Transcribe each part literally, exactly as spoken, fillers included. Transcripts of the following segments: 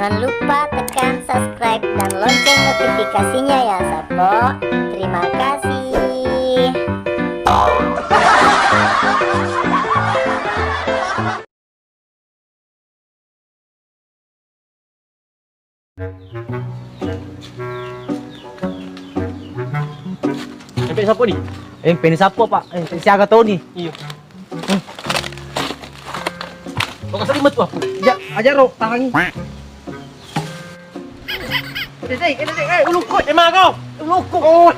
Jangan lupa tekan subscribe dan lonceng notifikasinya ya, Sappo. Terima kasih. Empe sappo ni? Empe ni sappo, Pak? Eh, siaga toni. Iya. Kok kasih lima tuh aku? Ya, aja ro, tahangi. Eh, eh, eh, eh, uluku. Emang kau? Uluku. Oh.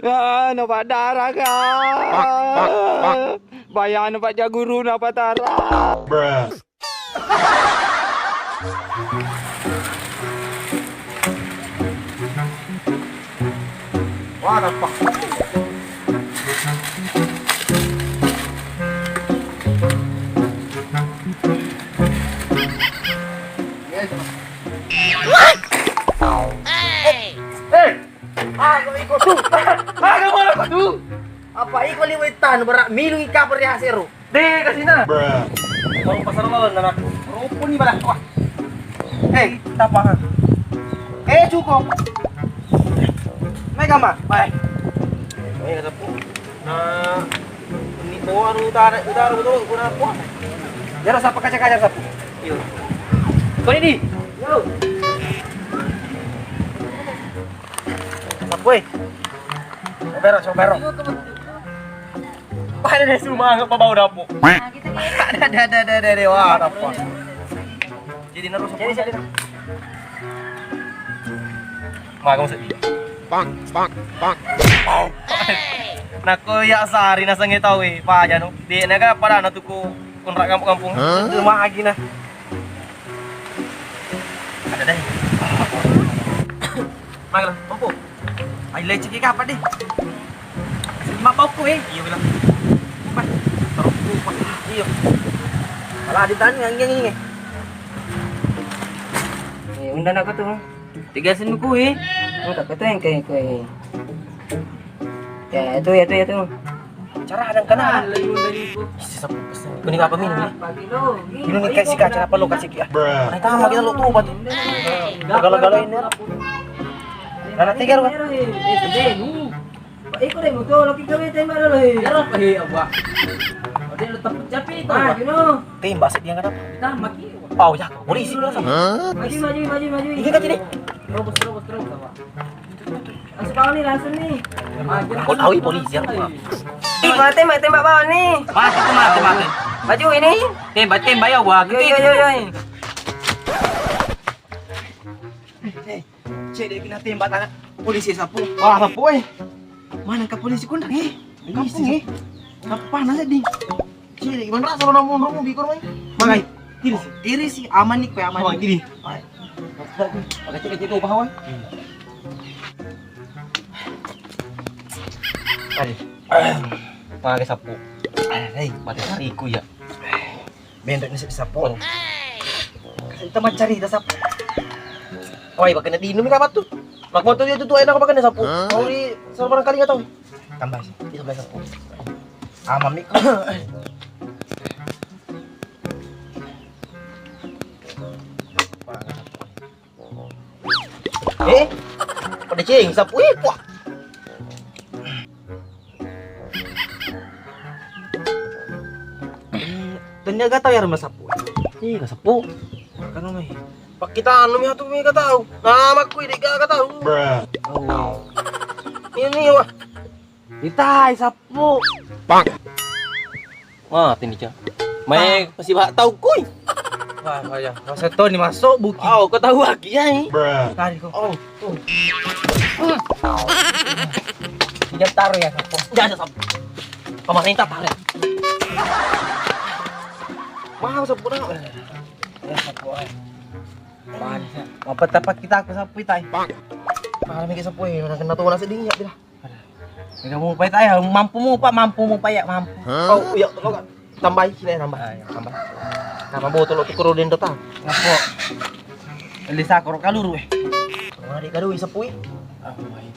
Ah, no, Pak, darah, Kak. Bayar, no, Pak, jaguru, no, Pak, darah. Wah, ada, Pak. Eh, eh. Ah, iko tu. Ah, kamu apa tu? Apa iko liwat tanu berak milung ika periasero? Deh, kasih na. Mau pasar lawan nana. Rumpun ni balah. Wah. Eh, tapa. Eh, cukup. Mai kama. Mai. Mai kata pu. Nah, ini bawa anu utara, utara betul, guna apa? Jara sapa kaca-kaca sapu? Iyo. Kau ini. Yo. Sapu, eh. Coba, coba. Pada deh, semua nggak bau dapur. Ada, ada, ada, ada, ada, ada. Wah, dapur. Jadi, naruh sapu. Jadi, jadi. Magang sedih. Bang, bang, bang. Nako ya sari nasengnge tau e, paja no. Dek naga pada na tuku kontrak kampung-kampung. Hah? Itu mah agi nah. Ada deh. Magang, mampu. Ai lecek ki kapan deh? Lima bauku eh. Iyo bilang. Pas. Terus ku pas. Iyo. Malah ditanya yang ini. Eh, undang aku tuh. Tiga sen ku eh. Enggak, itu yang kayak kue. Ya, itu, ya, itu, ya, itu. Cara ada yang kena. Isi sapu pesen. Kuning apa minum ya? Minum nih, kasih kaca apa lo kasih ya? Mana tahu kita lo tuh obat. Gala-gala ini. Anak tiga lo. Iko deh, muto, lo kita tembak dulu, eh. Ya, apa, eh, apa? Ada lo tempat capi itu. Ah, apa? Tembak sih dia kenapa? Kita maki. Oh ya, polisi lo sama. Maju, maju, maju, maju. Ini kan sini. Terus, terus, terus, apa? Langsung bawah nih, langsung nih. Kau tahu polisi yang apa? Ih, mati, mati, tembak bawah nih. Mati tuh, mati, mati. Maju ini. Tembak, tembak ya, wah. Yo, yo, yo, yo. Eh, cek deh, kena tembak tangan polisi sapu. Wah, sapu, eh. Mana ke polisi kondang, eh? Kampung, eh. Apa nasa di? Cili, gimana rasa lo namun romo bikor mai? Magai, kiri sih. Kiri sih, aman nih, kue aman. Aman, kiri. Pakai cek itu apa, Wan? Aduh. Pakai sapu. Hei, mati hariku ya. Bendek nih sapu. Kita mencari dah sapu. Oi, pakai di minum apa tuh? Mak motor itu tuh enak pakai sapu. Mau di seorang kali nggak tahu. Tambah sih. Bisa belajar. Amami. Eh, pada ceng sapu eh, puah. Tanya gak tahu ya rumah sapu. Ih, gak sapu. Kan mai. Pak kita anu mi atu mi gak tahu. Nama aku ini gak tahu. Oh. Ini wah. Itai sapu. Bang. Mati ni, Cak. Mai pasti bak tau kui. Wah, wah, ya. Masa to ni masuk buki. Oh, kau tahu lagi ya, eh? Lari kau. Oh, oh. Dia taruh ya, sapu. Jangan, sapu. Pemerintah taruh. Mau sapu dah. Ya, sapu, eh. Apa tapak kita aku sapu, itai. Mana mikir sapu, eh, mana kena tuh nasi dingin ya, bilah. Mega mupa ita ya, mampu mupa, mampu mupa ya, mampu. Oh, iya, lo tambahi sini tambah. Ah, iya, tambah. Nama botol lo tukuru dendo ta. Ngapo? Elisa koro kaluru, eh. Mari kadu isapui. Ah, iya.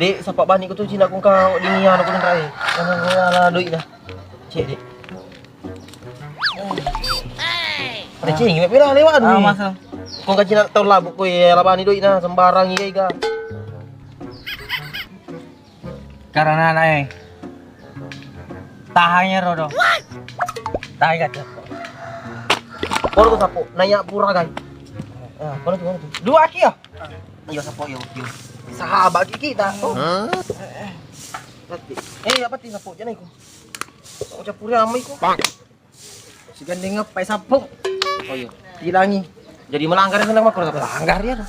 Dek, sapa bani ku tu cina ku kau dini anu ku rai. Anu ala doi dah. Cek, Dek. Ada cing, nak bilang lewat ni. Ah, masa? Kau kaji nak tahu lah buku ya, labani doi na sembarang iya iga. Karena nae. Tahannya rodo. Tahan gak? Baru tu sapu, nanya pura kan. Ah, baru tu, baru tu. Dua kio. Iya sapu, iya, iya. Sahabat kita. Oh. Hah? Berarti. Eh, apa ti sapu? Jangan ikut. Aku campuri ama iku. Sigandeng ngeppai sappo. Oh iya. Tilangi. Jadi melanggar senang makro. Melanggar ya.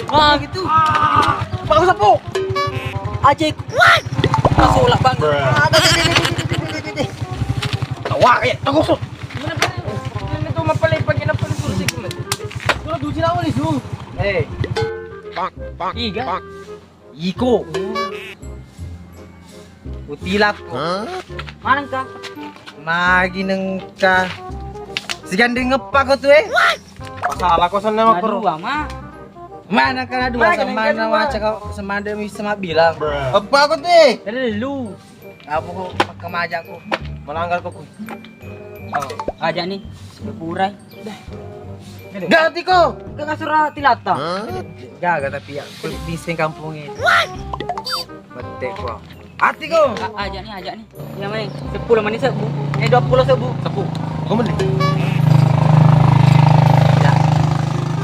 Wah, gitu. Bagus sappo. Aja iku. Masuk lah, Bang. Ada, ada, ada. Wah, kayak tergosok. Mana itu mapalai pakai apa kursi. Kalau duci lawan itu. Eh. Tiga. Iko. Utilakko. Manengka? Magi nengka? Sigandeng ngeppa ko tu, eh? Masalah ko senna makro. Dua, ma. Mana kana dua? Mana semana macam kau semanda bisa bilang. Apa ko tu, eh? Lu. Apa ko pakai majak ko? Melanggar ko. Oh, aja nih. Sepura. Gak, Tiko. Gak kasur tilata. Gaga tapi ya, kulit bising kampung ini. Betek ko. Ati ko. Aja nih, aja nih. Ya, mai. Sepuluh menit sebu. Eh, dua puluh sebu. Sebu. Kau menit. Ya.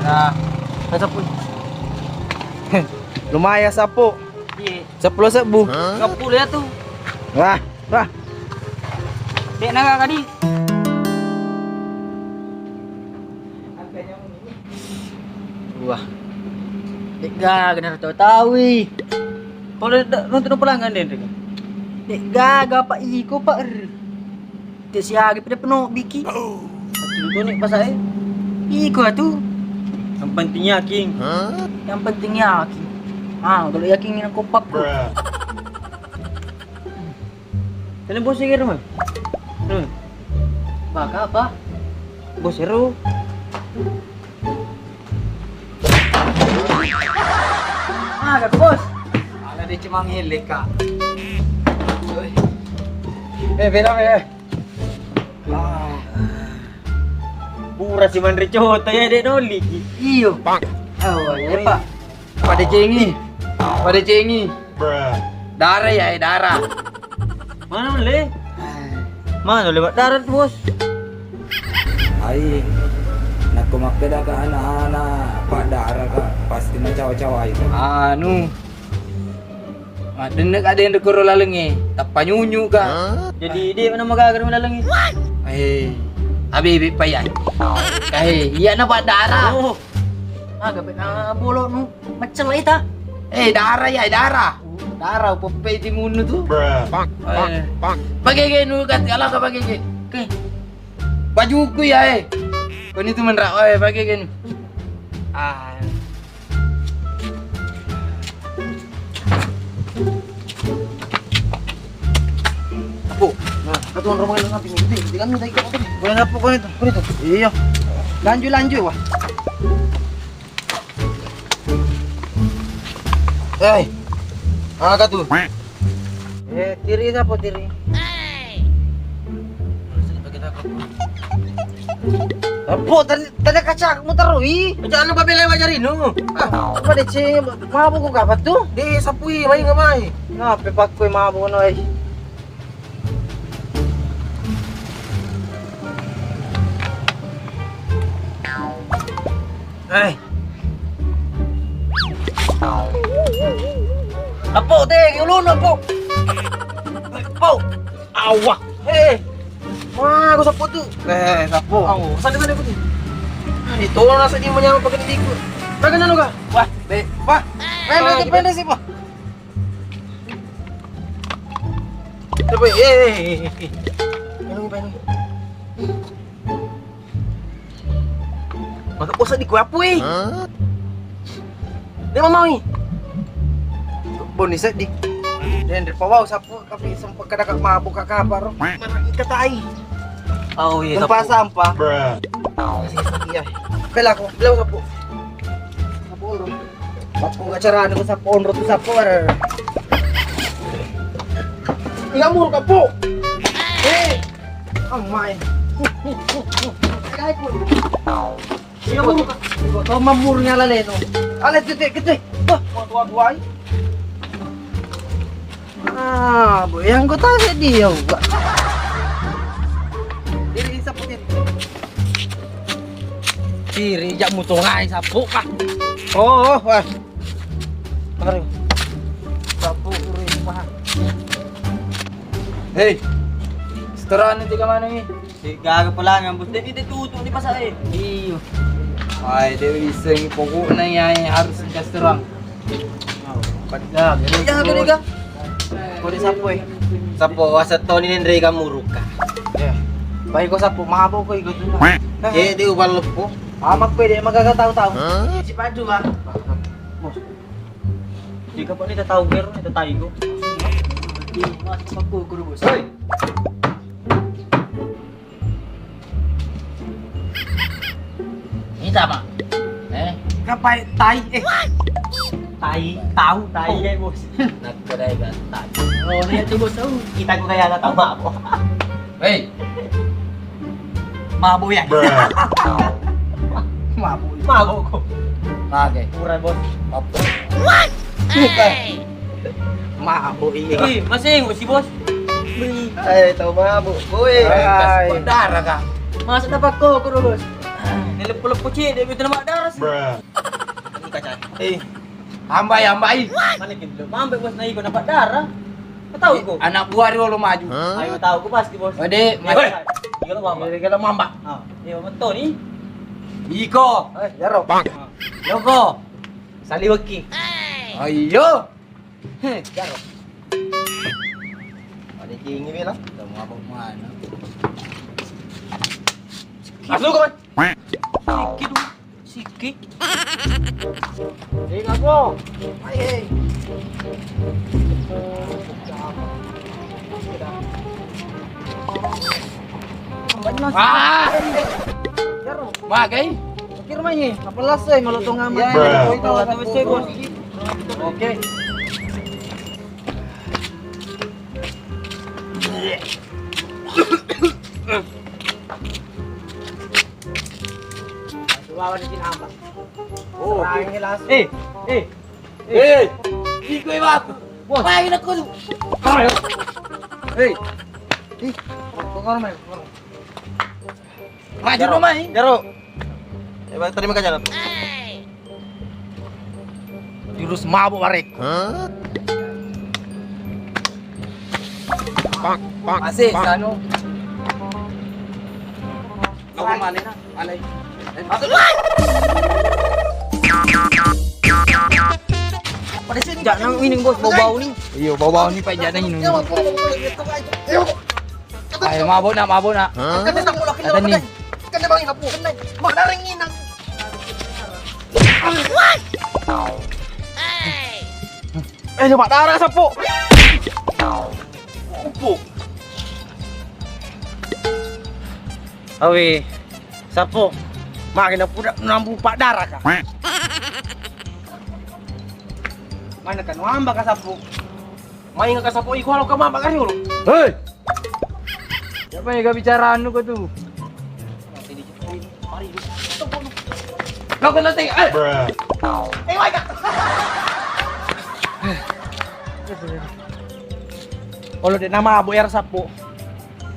Nah, sepuluh. Lumayan sapu. Iya. Sepuluh sebu. Sepuluh ya tuh. Wah, wah. Dek naga kadi. Wah. Dek gaga na tau tawi. Kalau nonton pelanggan deh. Dek gaga pak iko pak. Te siagi pada penuh biki. Atu ni pasae. Iko atu. Yang penting yakin. Yang penting yakin. Ah, kalau yakin ini kopak ko. Tadi bos seru mah. Hmm. Baka apa? Bos seru. Ah, ada bos. Ada di cemang hilik kak. Eh, bela ya. Pura si manre coto ya dek noli. Iyo. Oh, ya pak. Pada cengi. Pada cengi. Darah ya, eh, darah. Mana le? Mana lewat darat bos? Ai, nakko makkeda ka anak-anak pak darah ka pasti macawa-cawa itu. Anu, Madenne ka denre koro lalengnge, tappa nyunyu ka. Jadi de mana magaga ri lalengnge. Eh, abebe payai. Kae, iya na pak darah. Oh. Aga pe na bolo nu maccella ita. Eh, darah ya, darah. Darah upeppe timunnu tu. Eh. Pagege nu kati ala ka pagege. Oke. Bajuku ya eh. Koni tu menrak wae pagege nu. Ah. Apo? Nah, katuan rombongan nanti minggu ini, dengan minta ikut apa nih? Boleh ngapo kau itu? Kau itu? Iya. Lanjut, lanjut, wah. Eh, angkat tuh. Eh, tiri siapa tiri? Apo, tadi, tadi kaca muter, wi. Jangan lupa bela wajari nu. Ah, apa deh, Cing? Mabuk kok apa tuh? Deh, sapui, mai nggak mai? Ngape pakku mabuk no, eh? Eh. Apo, te, ulun, Apo. Apo. Awah. Eh. Wah, aku Sapo tu. Eh, Sapo. Awo, sana, sana, aku tu. Ah, ditolong nasa di menyampa pakai diku. Kagak nanu kah? Wah, be, wah. Pendek, pendek sih, Pak. Coba, eh, eh, eh, eh. Anu, anu. Maka posa di kuapu, eh. Hah? Dia mau, mau, eh. Boni sedih. Dan dia pawau Sapo, tapi sempat kada kak mabuk kak kabar. Mana ikat tai. Oh, iya, tempat Sapo. Sampah. Bruh. Iya. Bela aku, bela Sapo. Sapo, bro. Aku nggak cara ada Sapo, bro, tuh Sapo, bro. Nggak muruk, Sapo. Eh. Amai. Iya, Bu. Kok mamurnya laleno? Ale gede-gede. Wah, tua-tua ai. Ah, Bu, yang kota dia, Bu. Diri Sapo, diri. Diri, jak mutung ai Sapo, Pak. Oh, wah. Mari. Sapo, uri, Pak. Hei, setoran nanti ke mana nih? De'gaga pelangan, Bos. Jadi ditutup di pasar, eh. Iyo. Ai, de' wissengngi pokokna iya harus dikasih terang. Iya, gede, Kak. Kau di Sapo, eh? Sapo, wasa toni nendrei kamu ruka. Ya. Baik, kau Sapo, mabok kau ikut. Eh, dia ubah lepo. Amak kau dia mah kagak tahu-tahu. Si Padu, Bang. Bos. Jika Pak ini tahu ger, kita tahu itu. Iya, Mas, aku guru, Bos. Hei. Ini sama. Eh? Kapai tai, eh. Tai, tahu tai, eh, Bos. Nak kedai kan tai. Oh, lihat tuh, Bos. Oh, kita juga ya nggak tahu apa. Hei. Mabuk ya? Mabuk. Mabuk kok. Oke. Kurang, Bos. Mabuk. Mabuk, iya. Wih, masih ingat si Bos? Eh, tau mabuk, boy. Eh, kasih darah, Kak. Masa dapat kok, Bos? Ini lepo-lepo cek, dia betul nama darah sih. Ini kaca. Eh, ambai, ambai. Mana gitu? Mambe, Bos, nah, iko dapat darah. Kau tahu, kok? Anak buah dia lo maju. Ayo, tahu, kok pasti, Bos. Ode, iya, maju. Iya, lo mamba. Iya, lo mamba. Ah, iya, betul nih. Iko. Eh, jaro. Ah. Loko. Saliweki. Ayo. Heh, jaro. Ada kingi bela. Udah mau apa mana? Masuk, Bos. Sikit dulu. Sikit. Hei, ngapo? Hai, hei. Ah! Jaro. Magai? Pikir mai, apa las, eh, malu tong amat. Ya, ya, ya. Itu lah, tapi saya, Bos. Oke. Lawan di sini apa? Oh, oke. Serangnya langsung. Eh, eh, eh. Eh, iko iwak. Bos. Main aku tuh. Hei. Ih, kok ngono, main, kok ngono. Maju dong, mai. Jaro. Eh, Bang, terima kasih, Jaro. Jurus mabuk barek. Hah? Pak, pak, masih, pak. Sanu. Lawan mana? Alai. Eh, masuk. Pada sini. Jangan ini, Bos, bau-bau nih. Iya, bau-bau nih, Pak, jangan ini. Ayo, mabuk nak, mabuk nak. Hah? Kena tak pula, kena. Kata ni. Kena bang, apa? Kena. Mak, darah nginang. Eh, lemak darah, Sapo. Upo. Awe, Sapo. Mak, kena pudak nambu pak darah kah? Mana kan wamba kah, Sapo? Mai ngaka Sapo iko, halo, kama bakari ulo. Hei. Siapa yang gak bicara anu kau tuh? Kau kena teng, eh. Eh, wai, Kak. Kalau dia nama Abu R Sapo.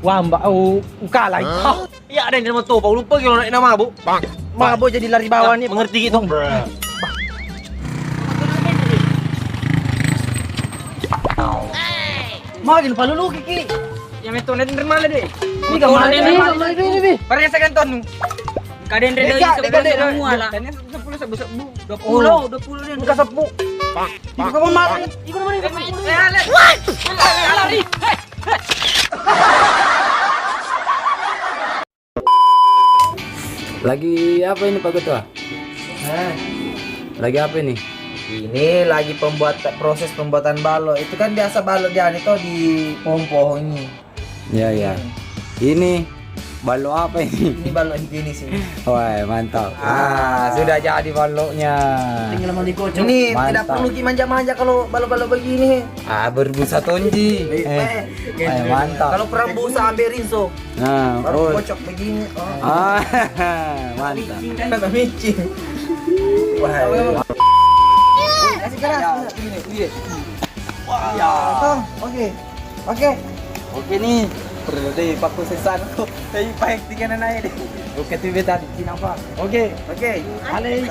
Wamba, oh, ukalai. Hah? Iya, ada yang nama Topa, lupa kalau nama Abu. Bang. Mabuk jadi lari bawah nih. Mengerti gitu. Bruh. Bah. Magi paluluki ki. Ya meto ne nermale de. Ini kamar ini, kamar ini, ini. Parese kan tonu. Kadang ada sepuluh, semua lah. Tanya sepuluh, sebbu-sebbu. Dua puluh, dua puluh dia. Buka sepuluh. Ini kamar mati. Ikut mana? Lari. Lagi apa ini, Pak Ketua? Lagi apa ini? Ini lagi pembuat proses pembuatan balok. Itu kan biasa balok di anu to, di pohon-pohon ini. Ya, ya. Ini balok apa ini? Ini balok higienis ini. Wah, mantap. Ah, sudah jadi baloknya. Tinggal mau dikocok. Ini tidak perlu ki manja-manja kalau balok-balok begini. Ah, berbusa tonji. Eh, mantap. Kalau perang busa ambil rinso. Nah, Baru kocok begini. Oh. Ah, mantap. Kan micin. Wah. Kasih keras. Begini, begini. Wah. Oke. Oke. Oke nih. Perlu deh paku sesan. Tapi pakai tiga nana deh. Oke tuh beta di sini apa? Oke. Oke. Ale.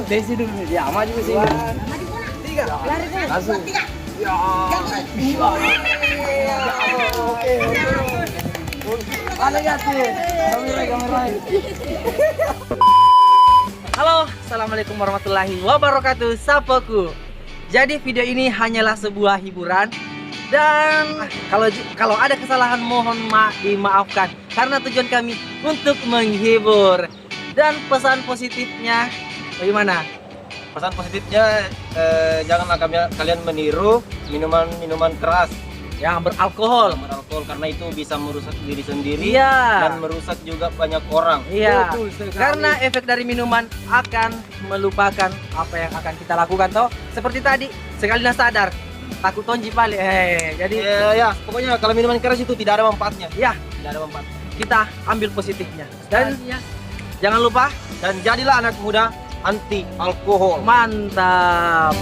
Desi dulu. Ya, maju ke sini. Tiga. Langsung. Ya. Oke. Ale ya tuh. Kamera, kamera. Halo, assalamualaikum warahmatullahi wabarakatuh. Sapoku. Jadi video ini hanyalah sebuah hiburan dan kalau kalau ada kesalahan mohon ma dimaafkan karena tujuan kami untuk menghibur. Dan pesan positifnya bagaimana? Pesan positifnya eh, janganlah kami, kalian meniru minuman-minuman keras yang beralkohol. Beralkohol karena itu bisa merusak diri sendiri Iya. Dan merusak juga banyak orang. Iya. Karena efek dari minuman akan melupakan apa yang akan kita lakukan toh. Seperti tadi, sekali nah sadar takut tonji balik. Eh, jadi ya, ya, pokoknya kalau minuman keras itu tidak ada manfaatnya. Ya, tidak ada manfaat. Kita ambil positifnya. Dan jangan lupa dan jadilah anak muda anti alkohol. Mantap.